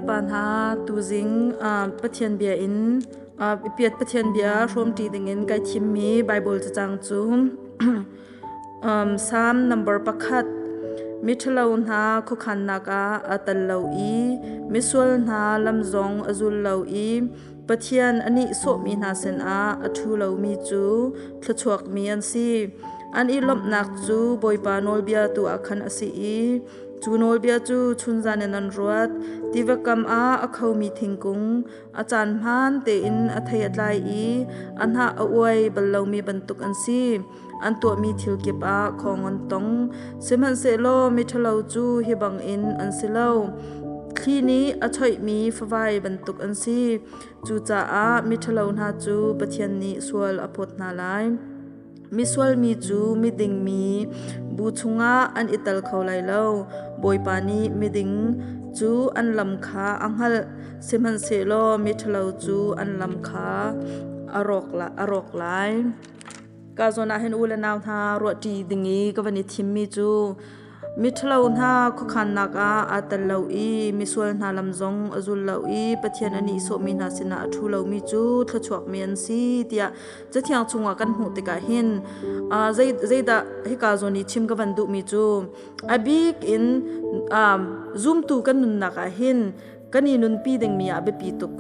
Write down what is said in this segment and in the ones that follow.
pa hna tuzing Pathian bia in piat Pathian bia hrawmṭi dingin kai thimmi Baibal cacang cu Psalm number 1. Miṭhalo hna khuakhannak ah aa tel lo i misual hna lam zong a zul lo i Pathian a nihsawhmi hna sinah a ṭhu lomi cu thluachuakmi an si. An i lawmhnak cu Bawipa nawlbia tu ah khan a si i cu nawlbia cu chunzan in an ruat. Tiva kam ah a khomi thingkung, a caan hmaan tein a thei a tlai i a hnah a uai bal lomi bantuk an si. An tuahmi thil kip ah khawng an tong. Sihmanhsehlaw miṭhalo cu hi bangin an si lo. Thli nih a choihmi favai bantuk an si. Cucaah miṭhalo hna cu Pathian nih sual a phawt hna lai. Misual mi cu miding mi bu chungah an i tel kho lai lo. Bawipa nih miding cu an lam kha a hngalh, sihmanhsehlaw miṭhalo cu an lam kha a rawk lai. Ka zawn ah hin u le nau hna ruahṭi ding i ka van i thimmi cu miṭhalo hna khuakhannak ah aa tel lo i misual hna lam zong a zul lo i Pathian a nihsawhmi hna sinah a ṭhu lomi cu thluachuakmi an si tiah Cathiang chungah kan hmuh tikah hin zeidah hika zawn i chim ka van duhmi cu a bik in zumtu kan nunnak ah hin kan i nunpi dingmi ah biapi tuk.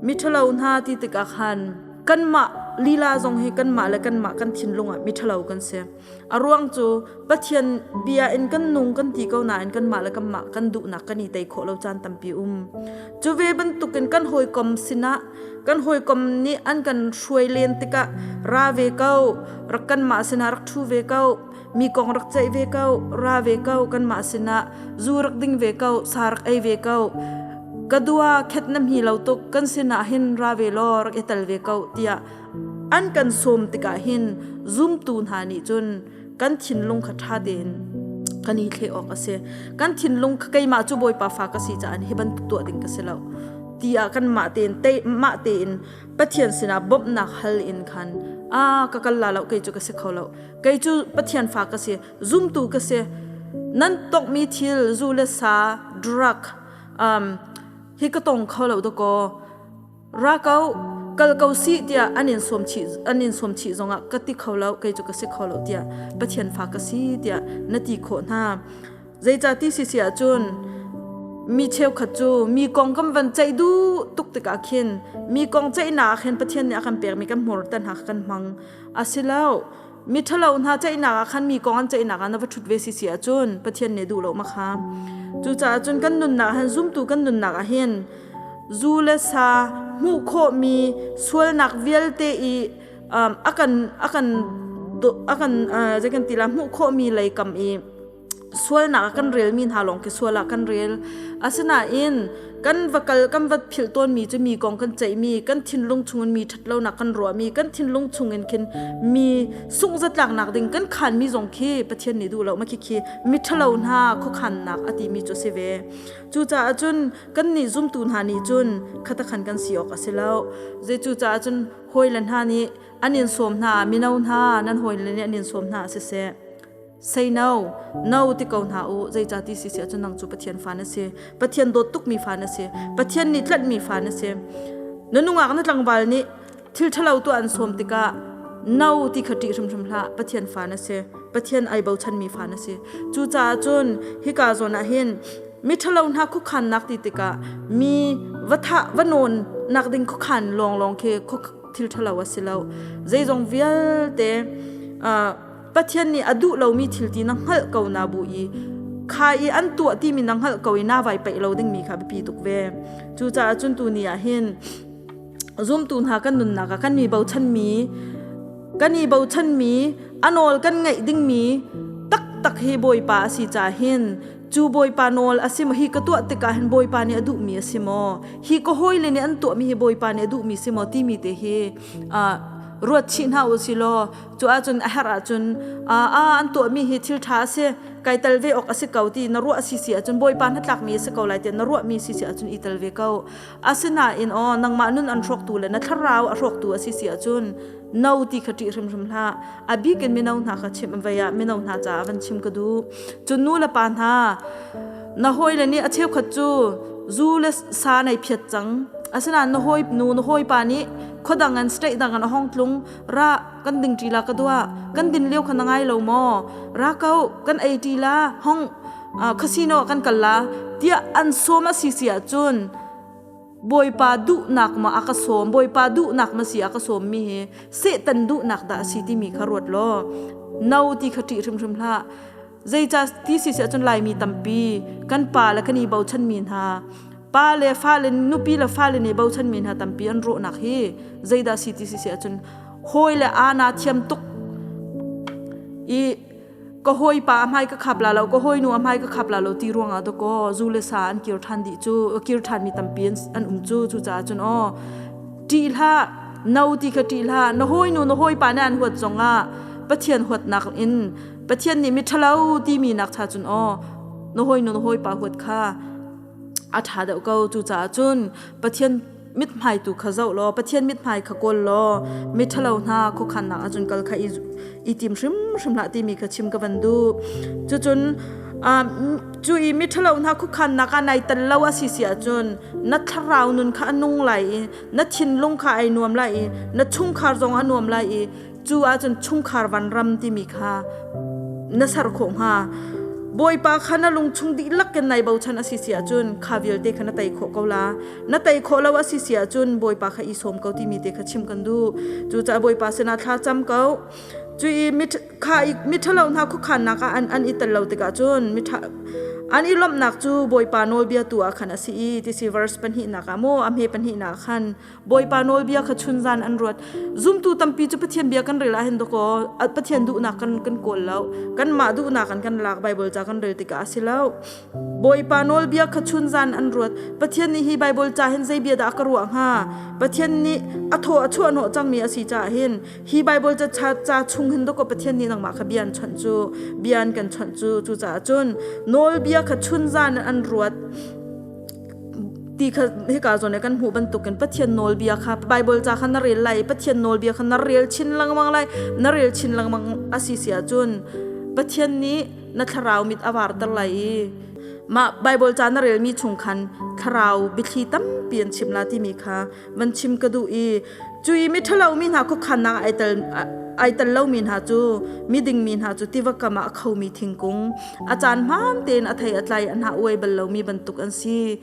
Miṭhalo hna ti tikah khan kanmah lila zong hi kanmah le kanmah kan thinlung ah miṭhalo kan si. A ruang cu Pathian bia in kan nung kan ti ko nain kanmah le kanmah kan duhnak kan i tei khawh lo caan tampi um. Cu ve bantukin kan hawikom sinah kan hawikom nih an kan hruai len tikah ra ve ko, rak kanmah sinah rak ṭhu ve ko, mi kong rak ceih ve ko, ra ve ko, kanmah sinah zu rak ding ve ko, sa rak ei ve ko, ka dua khet na hmi lo tuk kan sinah hin ra ve law rak i tel ve ko tiah an kan sawm tikah hin zumtu hna nih cun kan thinlung kha ṭha tein kan i thleh awk a si. Kan thinlung kha keimah cu Bawipa fa ka si caah hi bantuk tuah ding ka si lo tiah kan mah tein te mah tein Pathian sinah bawmhnak hal in khan a ka kal la lo kei cu ka si kho lo kei cu Pathian fa ka si zumtu ka si nan tokmi thil zu le sa drug hi ka tong kho lo dakaw ra ko kal ko si tiah an in sawm chih an in sawm chih zongah ka ti kho lo kei cu ka si kho lo tiah Pathian fa ka si tiah na ti khawh hna zeicah ti si si ahcun mi cheukhat cu mi kong kan van ceih duh tuk tikah khin mi kong ceihnak ah khin Pathian nih a kan pekmi kan hmur te hna kha kan hmang asilo miṭhalo hna ceihnak ah khan mi kong an ceihnak ah na va ṭhut ve si si ahcun Pathian nih duh lo ma kha. Cucaah cun kan nunnak ah hin zumtu kan nunnak ah hin zu le sa hmuh khawhmi sualnak vialte i a kan a kan a kan zei kan ti la hmuh khawhmi lei kam i sualnak ah kan relmi hna lawng khi sual ah kan rel. Asinain kan va kal kan va philh tawnmi cu mi kong kan ceihmi kan thinlung chungin mi ṭhatlonak kan ruahmi kan thinlung chungin khin mi sungzatlaknak ding kan khanmi zong khi Pathian nih duh lo ma khi khi mi ṭhalo hna khuakhannak a timi cu a si ve. Cucaah cun kan nih zumtu hna nih cun khatakhan kan si awk a si lo. Zei cucaah cun hawile hna nih an in sawm hna mino hna nan hawile nih an in sawm hna siseh Say no, no ti ko hna u. Zeicah ti si si ahcun nang cu Pathian fa na si. Pathian dawt tukmi fa na si. Pathian nih tlanhmi fa na si. Na nungak na tlangval nih thil ṭhalo tuah an sawm tikah no ti kha ṭih hrimhrim hlah. Pathian fa na si. Pathian ai bochanmi fa na si. Cucaah cun hika zawn ah hin miṭhalo hna khuakhannak ti tikah mi va thah va nawn nak ding khuakhan lawnglawng khi thil ṭhalo a si lo. Zeizong vialte Pathian nih a duh lomi thil ti na hngalh ko na bu i kha i an tuah timi na hngalh ko i na vai paih lo dingmi kha biapi tuk ve. Cucaah cun tu ni ah hin zumtu hna kan nunnak ah kan i bochanmi kan i bochanmi a nawl kan ngaih dingmi taktak hi Bawipa a si caah hin cu Bawipa nawl a si maw hi ka tuah tikah hin Bawipa nih a duhmi a si maw hi ka hawile nih an tuahmi hi Bawipa nih a duhmi si maw timi te hi ruat chih hna u si law Cu ahcun a herh ahcun a an tuahmi hi thil ṭha a si, kai tel ve awk a si ko ti na ruah si si ahcun Bawipa hnatlakmi a si ko lai tiah na ruahmi si si ahcun i tel ve ko. Asinain aw nangmah nun an hrawktu le na thlarau a hrawktu a si si ahcun no ti kha ṭih hrimhrim hlah. A bik in mino hna kha chimh vei ah mino hna caah van chim ka duh. Cun nu le pa hna. Na hawile nih a cheukhat cu zu le sa nei phiat cang. Asinain na hawi nu na hawipa nih khuadang in state dang in a hong tlung ra kan ding ṭi la ka dua kan din lio kha na ngai lo maw ra ko kan ei ṭi la hong casino kan kal la tiah an sawm a si si ahcun Bawipa duhnak ma a ka sawm Bawipa duhnak ma si a ka sawm mi hi Satan duhnak dah a si timi kha ruat law no ti kha ṭih hrimhrim hlah. Zeicah ti si si ahcun Laimi tampi kan pa le kan i bochan mi hna pa le fale nupi le fale nih bochan mi hna tampi an rawhnak hi zeidah si ti si si ahcun hawi le ana thiam tuk i ka hawipa a hmai ka khap la lo ka hawinu a hmai ka khap la lo ti ruangah to ko zu le sa an kir ṭhan dih cu kir ṭhan mi tampi an um cu. Cucaah cun aw ṭih hlah, no ti kha ṭih hlah. Na hawinu na hawipa nih an huat zongah Pathian huatnak in Pathian nih miṭhalo timi nak cha cun aw na hawinu na hawipa huat kha a ṭha deuh ko. Cucaah cun Pathian mithmai tu kha zoh law Pathian mithmai kha kawl law miṭhalo hna khuakhannak ahcun kal kha i tim hrimhrim hlah timi kha chim ka van duh. Cucun cu i miṭhalo hna khuakhannak ah nai tel lo a si si ahcun na thlarau nun kha a nung lai i na thinlung kha ai nuam lai i na chungkhar zong a nuam lai i cu ahcun chungkhar vanram timi kha na ser khawh hnga. Bawipa kha na lungchung dihlak in nai bochan a si si ahcun kha vialte kha na tei khawh ko la. Na tei khawh lo a si si ahcun Bawipa kha i sawm ko timi te kha chim kan duh. Cucaah Bawipa sinah thla cam ko. Cu i kha i miṭhalo hna khuakhannak ah an i tel lo tikah cun an i lawmhnak cu Bawipa nawlbia tu ah khan a si i ti si verse pahnihnak ah maw a hme pahnihnak ah khan Bawipa nawlbia kha chunzan an ruat. Zumtu tampi cu Pathian bia kan rel ahhin dakaw Pathian duhnak kan kawl lo. Kanmah duhnak an kan lak Bible ca kan rel tikah a si lo. Bawipa nawlbia kha chunzan an ruat. Pathian nih hi Bible ca hin zei bia dah a ka ruah hnga? Pathian nih a thaw a chuah hnawh cangmi a si caah hin hi Bible ca ca chung hin dakaw Pathian nih nangmah kha bia an chawnh cu bia an kan chawnh cu. Cucaah cun nawlbia kha chunzan an ruat. Ti kha hika zawn i kan hmuh bantukin Pathian nawlbia kha Bible ca kha na rel lai i Pathian nawlbia kha na rel chin lengmang lai. Na rel chin lengmang a si si ahcun Pathian nih na thlarau mit a varter lai i mah Bible ca na relmi chung khan thlarau biathli tampi an chim la timi kha van chim ka duh i cu i miṭhalo mi hna khuakhannak ai tel lomi hna cu miding mi hna cu tiva kam ah a khomi thingkung a caan hmaan tein a thei a tlai a hnah uai bal lomi bantuk an si.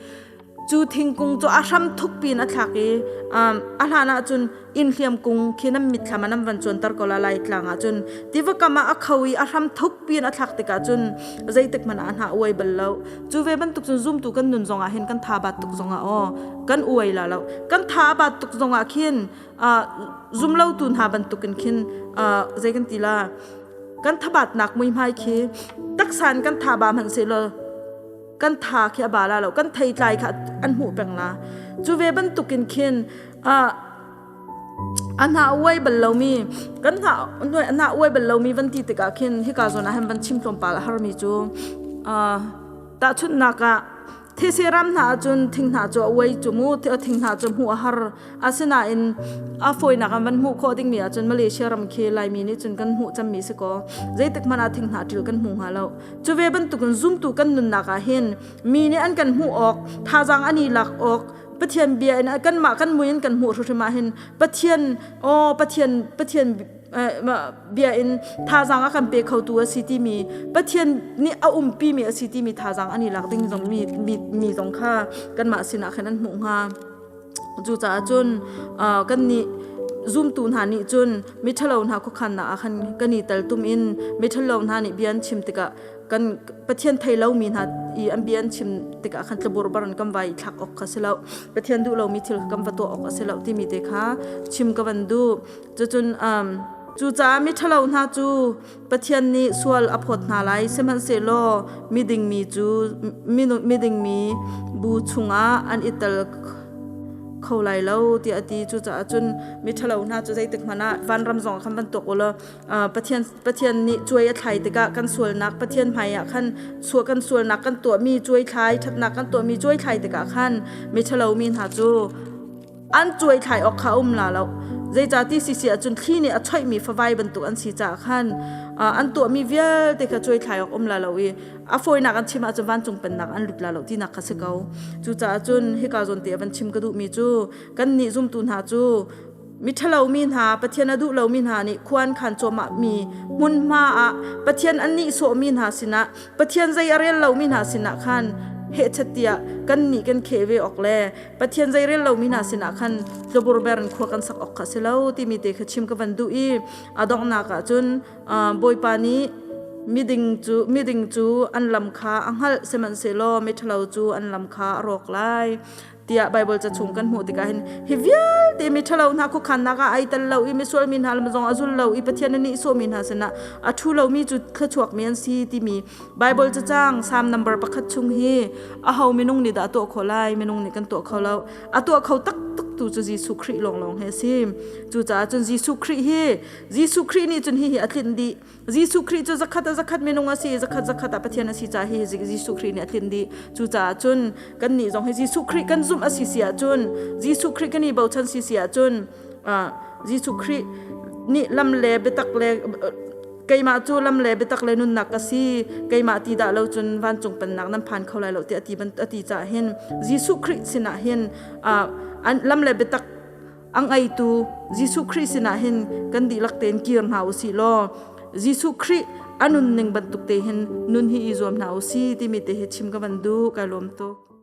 Cu thingkung cu a hram thuk piin a thlak i a hlan ah cun inn hliam kung khi nan mitthlam ah nan van cuanter ko la. Lai tlang ah cun tiva kam ah a kho i a hram thuk piin a thlak tikah cun zeitik hmanh ah a hnah uai bal lo. Cu ve bantuk cun zumtu kan nun zongah hin kan tha bat tuk zongah aw kan uai la lo. Kan tha a bat tuk zongah khin zumlotu hna bantukin khin zei kan ti la, kan thabatnak muihmai khi taksa in kan tha ba hmanh sehlaw kan tha khi a ba la lo, kan theitlai kha an hmuh peng la. Cu ve bantukin khin a hna uai bal lomi kan hna hna uai bal lomi van ti tikah khin hika zawn ah hin van chim tlawmpal a harmi cu tahchunhnak ah these ram hna ahcun thing hna cu a uai cu mu thing hna cu hmuh a har. Asinain a fawinak an van hmuh khawh dingmi ahcun Malaysia ram khi Laimi nih cun kan hmuh cemmi si kaw zeitik hmanh ah thing hna ṭil kan hmu hnga lo. Cu ve bantukin zumtu kan nunnak ah hin mi nih an kan hmuh awk thazaang an i lak awk Pathian bia in kanmah kan mui in kan hmuh hrimhrim ah hin Pathian aw Pathian Pathian bia in thazaang a kan pe khotu a si timi Pathian nih a umpi mi a si timi thazaang an i lak ding zong mi mi zong kha kanmah sinah khan an hmuh hnga. Cucaah cun kan nih zumtu hna nih cun miṭhalo hna khuakhannak ah khan kan i teltum in miṭhalo hna nih bia an chim tikah kan Pathian thei lomi hna i an bia an chim tikah khan tlabur bar in kan vai i thlak awk kha si lo, Pathian duh lomi thil kha kan va tuah awk a si lo timi te kha chim ka van duh. Cucun cucaah miṭhalo hna cu Pathian nih sual a phawt hna lai, sihmanhsehlaw miding mi cu miding mi bu chungah an i tel kho lai lo tiah a ti. Cucaah cun miṭhalo hna cu zeitik hmanh ah vanram zong ah khan van tuak u law Pathian Pathian nih cuai a thlai tikah kan sualnak Pathian hmaiah khan kan sualnak kan tuahmi cuai thlai ṭhatnak kan tuahmi cuai thlai tikah khan miṭhalo mi hna cu an cuai thlai awk kha um la lo. Zeicah ti si ahcun thli nih a choihmi favai bantuk an si caah khan an tuahmi vialte kha cuaithlai awk um la lo i a fawinak an chim ahcun vancung pennak an lut la lo tinak kha si ko. Cucaah cun hika zawn te a van chim ka duhmi cu kannih zumtu hna cu miṭhalo mi hna Pathian a duh lomi hna nih khua an khan cuahmahmi hmunhma ah Pathian an nihsawhmi hna sinah Pathian zei a rel lomi hna sinah khan hehchet tiah kannih kan kheh ve awk le Pathian zei rel lomi hna sinah khan tlawburber in khua kan sak awk kha si lo timi te kha chim ka van duh i a donghnak ah cun Bawipa nih miding cu an lam kha a hngalh sihmanhsehlaw miṭhalo cu an lam kha a rawk lai tiah Baibal ca chung kan hmuh tikah hin hi vialte mi ṭhalo hna khuakhannak ah ai tel lo i misual mi hna lam zong a zul lo i Pathian a nihsawhmi hna sinah a ṭhu lomi cu thluachuakmi an si timi Baibal cacang Salm number pakhat chung hi aho minung nih dah a tuah khawh lai? Minung nih kan tuah kho lo. A tuah kho taktak tu cu Jesuh Khrih lawnglawng hi a si. Cucaah cun Jesuh Khrih hi Jesuh Khrih nih cun hihi a tlinh dih. Jesuh Khrih cu zakhat a zakhat minung a si i zakhat zakhat ah Pathian a si caah hi Jesuh Khrih nih a tlinh dih. Cucaah cun kannih zong hi Jesuh Khrih kan zumh a si si ahcun Jesuh Khrih kan i bochan si si ahcun Jesuh Khrih nih lam le biatak le keimah cu lam le biatak le nunnak ka si keimah ti dah lo cun vancung pennak nan phan kho lai lo tiah a ti caah hin Jesuh Khrih sinah hin lam le biatak a ngeitu Jesuh Khrih sinah hin kan dihlak tein kir hna u sih law Jesuh Khrih a nunning bantuk te hin nun hi i zuam hna u si timi te hi chim ka van duh kai lawm tuk.